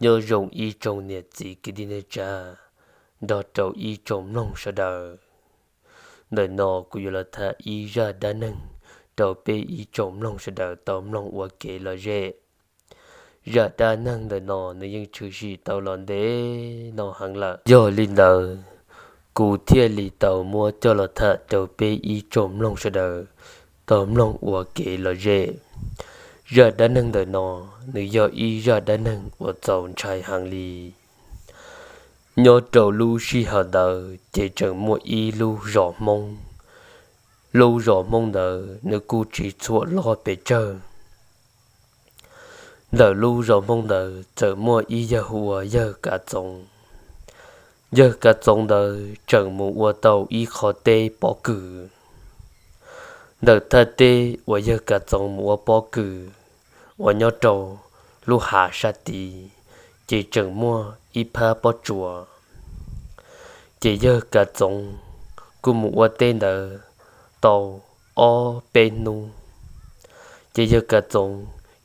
Nyob zoo ib tsoom niam txiv kwv tij neej tsa nrog rau ib tsoom mloog sawv daws. Ntawm no kuv yuav los tham ib zaj dab neeg rau peb ib tsoom mloog sawv daws tau mloog ua kev lom zem. Zaj dab neeg ntawm no nws yeej tshwm sim tau los ntev no heev lawm. Yog li ntawd, kuv thiaj li tau muab coj los tham rau peb ib tsoom mloog sawv daws tau mloog ua kev lom zem. Zaj dab neeg ntawm no nws yog ib zaj dab neeg uas txaus ntshai heev li. Nyob rau lub sij hawm ntawd ces tseem muaj ib lub zos Hmoob. Lub zos Hmoob ntawd nws kuj tsis tshua loj pes tsawg. Ntawm lub zos Hmoob ntawd txawm muaj ib yawg hu ua yawg Kav Txoov. Yawg Kav Txoov ntawd tseem mus ua tau ib qho teb pob kws. Ntawm thaj teb uas yawg Kav Txoov mus ua pob kws uas nyob rau lub hav sab tid, ces tseem muaj ib phab pob tsuas. Ces yawg Kav Txoov kuj mus ua teb ntawd tau ob peb hnub. Ces yawg Kav Txoov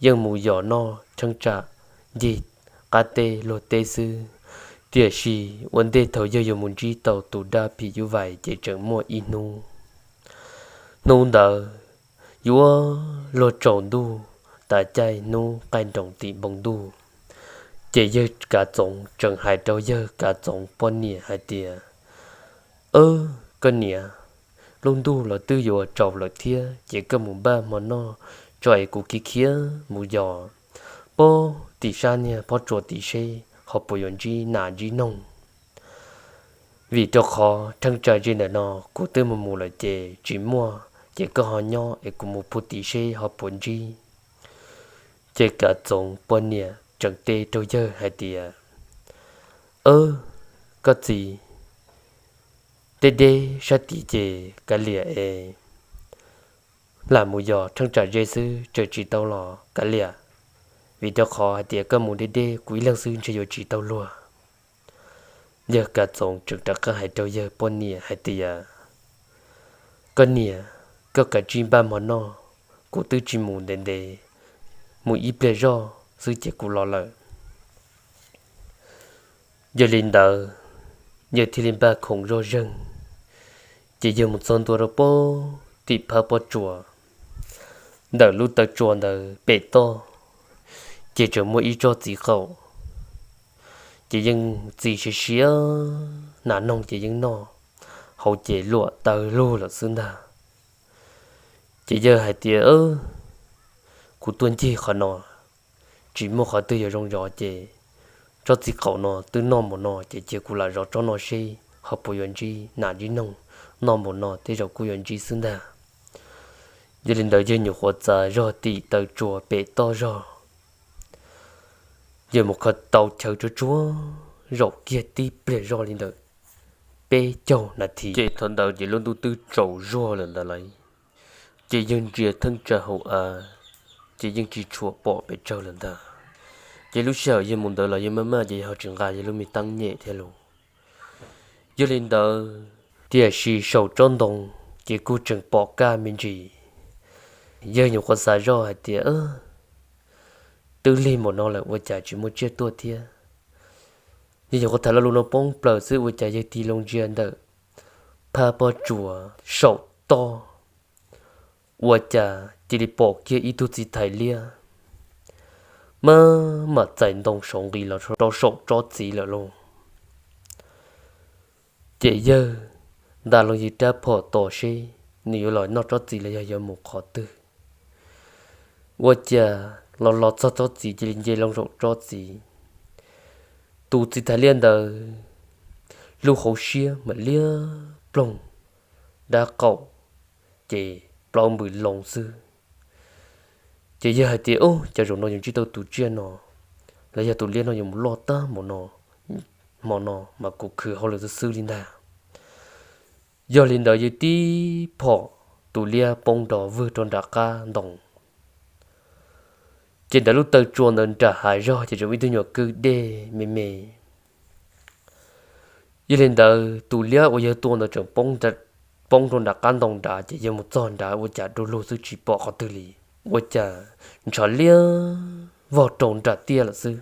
yeej mus yos noj cheeb tsam ncig qab teb luag teb xwb, tiam sis ua ntej thaum yawg yuav mus ntsib tau tus dab phim nyuj vais ces tseem muaj ib hnub. Hnub ntawd yuav luag tsaus ntuj tas caij hnub qaij nroos tim npoo ntuj, ces yawg Kav Txoov tseem hais rau yawg Kav Txoov poj niam hais tias, Aw, koj niam, lub ntuj los twb yuav tsaus lawm thiab ces koj mus npaj hmo noj tso es kuv khiav khiav mus yos pob tim sab niag pob tsuas tim seb ho puas yuav ntsib nas ntsib noog. Vim rau qhov theej tsa ze ntawm no kuv twb mus mus lawm ces tsis muaj, ces koj ho nyob es kuv mus phu tim seb ho puas ntsib. Ces Kav Txoov poj niam tseem teb rau yawg hais tias, Aw, koj txiv, deb deb sab tid ces kav liam es lam mus yos theej tsa ze xwb, tseem tsis tau los kav liam, vim rau qhov hais tias koj mus deb deb kuv ib leeg xwb ntshe yuav tsis tau luag. Yawg Kav Txoov tseem rov qab hais rau yawg poj niam hais tias, Koj niam, koj kav tsij npaj hmo noj, kuv twb tsis mus ntev ntev, mus ib pliag zoj xwb ces kuv los lawm. Yog li ntawd, yawg thiaj li npaj khoom zoj zeeg, ces yawg mus txog ntua rau pob tim phab pob tsuas. Ntawm lub taw tsua ntawd pem toj, ces tseem muaj ib tsob txiv qaum, ces yeej txi siav siav, nas noog ces yeej noj, hauv ces luam taw lug lawm xwb ntag. Ces yawg hais tias, Kuv tuaj ncig qhov no tsis muaj qhov twg yuav zoo zov ces tsob txiv qaum no twb noj mus no ces cia kuv lam zov tsob no seb ho puas yuav ntsib nas ntsib noog. Noj mus no tej zaum kuj yuav ntsib xwb ntag. Yog li ntawd yawg nyuam qhuav txav zog tim taw tsua pem toj zog, yawg mus kho tau chaw tsuag tsuag, zaum kiag tib pliag zoj li ntawm peb caug nas this, ces thaum ntawd ces lub ntuj twb tsaus zuag lawm ntawd lawm. Ces yawg ntsia theej tsa hauv av, ces yeej tsis tshua pom pes tsawg lawm ntag. Ces lub sij hawm yawg mus ntawd los yawg maj maj ces yawg ho tsis nqa yawg lub me teeb nyem thiab lauj. Yog li ntawd, tiam sis saum tsob ntoo ces kuj tseem pom kaj me ntsis. Yawg nyuam qhuav xav zoj hais tias, Twb lig npaum no lawm ua cas tsis muaj tsiaj tuaj thiab. Yawg nyuam qhuav tham lo lus no poob plaws xwb ua cas yawg tig loo ntsia ntawm phab pob tsuas saum toj, ua cas cia li pom kiag ib tug txiv thais liab maj mam txais ntoo saum nqis los rau saum tsob txiv lawm lauj. Ces yawg nta loo yawg rab phom tos seb nws yuav los noj tsob txiv los yog yuav mus qhov twg. Ua cas los los txog tsob txiv cia li nce loo saum tsob txiv. Tus txiv thais liab ntawd lub hauv siab mam liab ploog, dab qaum ces plaub npws loo xwb. Ces yawg hais tias, Ub, cas zaum no yuav ntsib tau tus tsiaj no, los yog tus liab no yuav mus loj tag npaum no, hmo no mas kuv khwv hauj lwm xwb xwb li ntag. Yog li ntawd yawg tib phom, tus liab poob nrov vwg rau nram qab ntoo. Ces ntawm lub taw tsua ntawd nram hav zog ces tseem ib tug nyuam kwj dej me me. Yog li ntawd tus liab uas yawg tua ntawd tseem poob rau nram qab ntoo nrad ces yawg mus txog nrad ua cas du lug xwb tsis pom qhov twg li. Ua cas ntshav liab vog rau nram tiaj lawm xwb.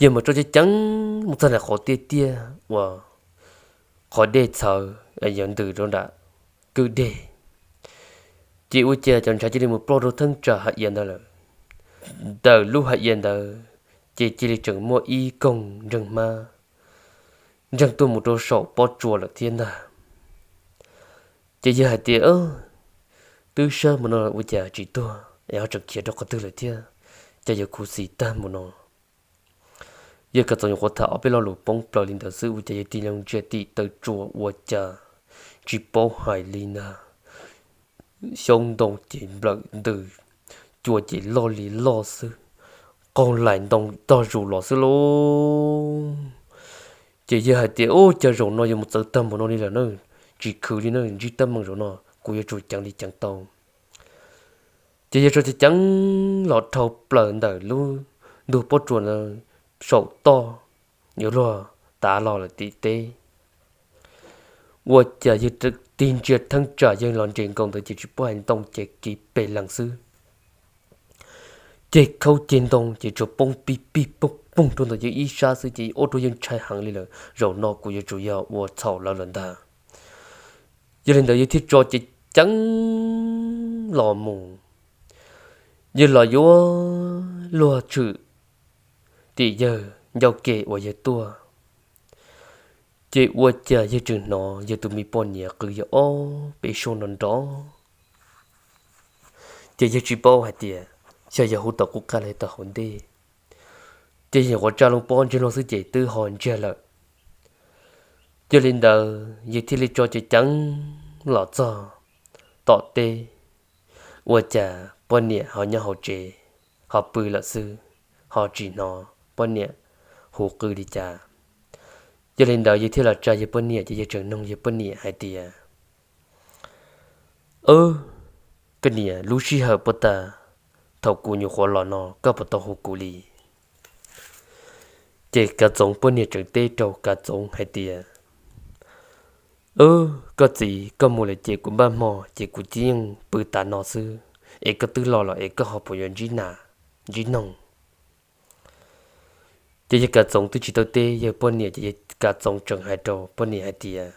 yawg mus tso ceev ceev mus txog nram qhov tiaj tiaj uas qhov dej txhawv, yawg ntws rau nram kwj dej. Ces ua cas cov ntshav cia li mus ploj rau thaj tsam hav iav ntawd lawm. Ntawm lub hav iav ntawd ces cia li tseem muaj ib koog nreeg hmab ntseeg tuaj mus rau saum pob tsuas lawm thiab ntag. Ces yawg hais tias, Twb sab mus no ua cas tsis tuag es ho tseem khiav rau qhov twg lawm thiab? Cas yuav khuv xim tag mus no? Yawg Kav Txoov nyuam qhuav tham ob peb lo lus poob plaws li ntawd xwb ua cas yawg tig loo ntsia tim taw tsua ua cas tsis paub hais li ntag. Xyoob ntoo ces nplawm ntws, cua ces loj li loj xwb, qaug lais ntoo tog zus los xwb lauj. Ces yawg hais tias, Ub, cas zaum no yuav mus txawv tag npaum no li lawm na, tsis khwv li na, ntsib teeb meem zaum no kuv yuav tsum ceev li ceev tau. Ces yawg tso ceev ceev los dhau plaws ntawm lub ntug pob tsuas ntawd saum toj, yuav luag tav los lawm tim teb. Ua cas yawg tig ntsia thaj tsam yawg los nres nkaus ntawd ces tsis paub hais ntoo ces kiv pes lees xwb. Ceg khaub ceg ntoo ces tsuas poob pij pij poog poog rau ntawm yawg ib sab xwb ces ua rau yawg ntshai heev li lawm, zaum no kuv yuav tsum yog ua txhaum lawv lawm ntag. Yog li ntawd yawg thiaj tso ceev ceev los mus, yawg los yuav luag tshwm tim yawg ncauj ke uas yawg tuaj. Ces ua cas yawg tseem hnov yawg tus me poj niam qw yawg ob peb suab nrov nrov. Ces yawg tsis paub hais tias xyov yog hu tom qub qab los tom hauv ntej. Ces yawg nyuam qhuav tsa loo pob ntseg luag xwb ces twb ho ntsiag lawm. Yog li ntawd yawg thiaj li tso ceev ceev los txog tom teb, ua cas poj niam ho nyob hauv tsev, ho pw lawm xwb, ho tsis hnov poj niam hu qw li cas. Yog li ntawd yawg thiaj los tsa yawg poj niam ces yawg tseem nug yawg poj niam hais tias, Koj niam, lub sij hawm puag ta thaum kuv nyuam qhuav los no koj puas tau hu kuv li? Ces Kav Txoov poj niam tseem teb rau Kav Txoov hais tias, Koj txiv, koj mus lawm ces kuv npaj hmo ces kuv cia li pw tas no xwb, es koj twb los lawm es koj ho puas yuav ntsib nas ntsib noog? Ces yawg Kav Txoov twb tsis tau teb yawg poj niam ces yawg Kav Txoov tseem hais rau poj niam hais tias,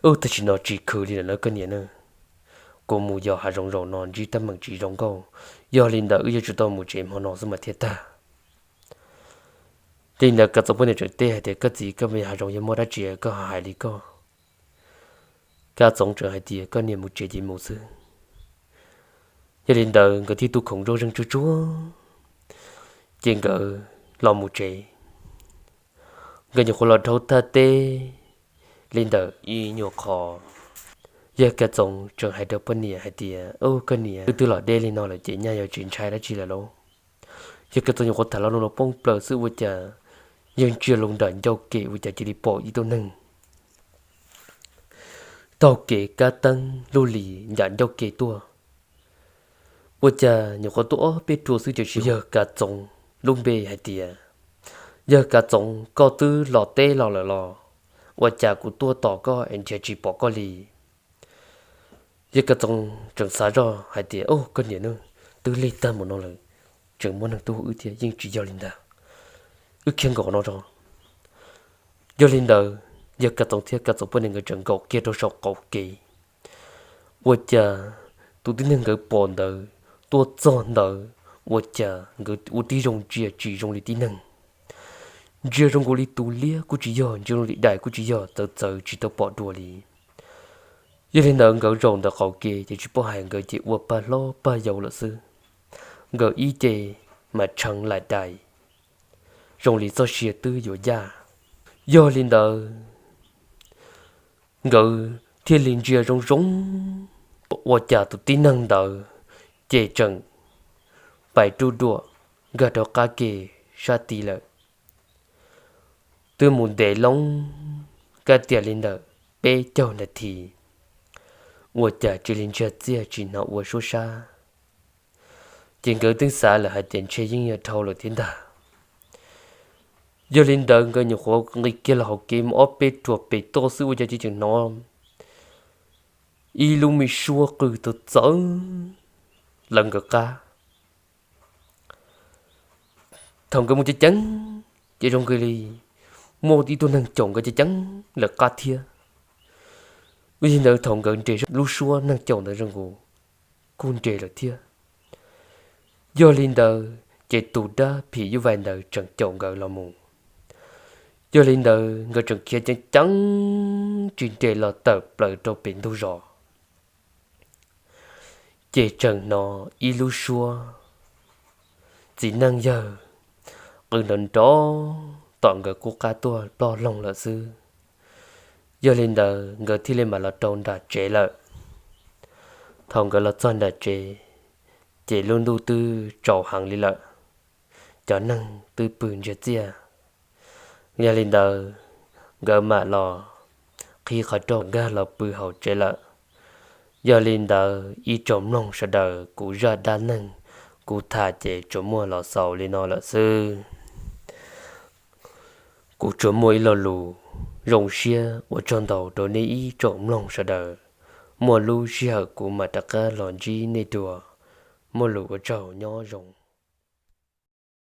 Ub, tam sim no tsis khwv li lawm na koj niam na, kuv mus yos hav zoov zaum no ntsib teeb meem tsis zoo nkauj, yog li ntawd wb yuav tsum tau mus tsev hmo no xwb mas thiaj tag. Yog li ntawd Kav Txoov poj niam tseem teb hais tias, Koj txiv, koj mus yos hav zoov yog muaj dab tsi koj ho hais li koj. Kav Txoov tseem hais tias, Koj niam, mus tsev ces mus xwb. Yog li ntawd nkawd thiaj tu khoom nrog zeeg tsuag tsuag, ces nkawd los mus tsev. Nkawd nyuam qhuav los dhau thaj teb li ntawm ib nyuag qho, yawg Kav Txoov tseem hais rau poj niam hais tias, Ub, koj niam, wb twb los deb li no lawm ces nyaj yuav tsis ntshai dab tsi lawm lauj. Yawg Kav Txoov nyuam qhuav tham lo lus no poob plaws xwb ua cas yawg ntsia loo nram ncauj ke ua cas cia li pom ib tug neeg taug kev kab teeb lub lis nram ncauj ke tuaj. Ua cas nyuam qhuav tuaj ob peb rua xwb ces yawg Kav Txoov lub npe hais tias, Yawg Kav Txoov, koj twb los teb los lawm los? Ua cas kuv tuaj tos koj es nrhiav tsis pom koj li? Yawg Kav Txoov tseem xav zoj hais tias, Ub, koj niam, twb lig tag mus no lawm, tseem muaj neeg tuaj hu wb thiab, yeej tsis yog li ntag. Wb khiav nkaum no tso. Yog li ntawd yawg Kav Txoov thiab Kav Txoov poj niam nkawd tseem nkaum kiag rau saum qaum kev. Ua cas tus tib neeg nkawd pom ntawd tuaj txog ntawd, ua cas nkawd ua tib zoo ntsia tsis zoo li tib neeg, ntsia zoo nkaus li tus liab kuj tsis yog, ntsia zoo li dais kuj tsis yog, txawv txawv tsis tau pom dua li. Yog li ntawd nkawd zaum ntawm qaum kev ces tsis paub hais, nkawd ces ua pag hlob pag yau lawm xwb. Nkawd ib ce mas tshee laim dais, zoo li txoj sia twb yuav yaj. Yog li ntawd nkawd thiaj li ntsia zoo zoo, ua cas tus tib neeg ntawd ces tseem pais ruj duam nkag rau qab ke sab tid lawm. Twb mus ntev loo kab tias li ntawm peb caug nas this, ua cas cia li ntsiag txiaj tsis hnov ua suab sab. Ces nkawd twb xav lawm hais tias ntshe yeej yuav dhau lawm thiab ntag. Yog li ntawd nkawd nyuam qhuav nqis kiag los hauv kev mus ob peb ruam pem toj xwb ua cas cia tseem hnov ib lub me suab qw txawv txawv lawv nkawd qab. Thaum nkawd mus ceev ceev, ces zoo nkaus li muaj ib tug neeg caum nkawd ceev ceev lawm qab thiab. Yog li ntawd thaum nkawd nres zoj lub suab, neeg caum ntawd zoo nkaus kuj nres lawm thiab. Yog li ntawd ces tus dab phim nyuj vais ntawd tseem caum nkawd los mus. Yog li ntawd nkawd tseem khiav ceev ceev tsis nres los tawm plaws rau pem ntug zos, ces tseem hnov ib lub suab txiv neej yawg qw nrov nrov tom nkawd qub qab tuaj ploj loo lawm xwb. Yog li ntawd nkawd thiaj li mam los rau nram tsev lawm. Thaum nkawd los txog nram tsev, ces lub ntuj twb tsaus heev li lawm, cov neeg twb pw ntsiag txiaj. Yog li ntawd nkawd mam los qhib qhov rooj nkag los pw hauv tsev lawm. Yog li ntawd ib tsoom mloog sawv daws, kuv zaj dab neeg kuv tham ces tsuas muaj los xaus li no lawm xwb. Kuv tsuas muaj ib lo lus zoo siab ua tsaug ntau rau nej ib tsoom mloog sawv daws. Muaj lub sij hawm kuv mam rov qab los ntsib nej dua. Muaj lus ua tsaug, nyob zoo.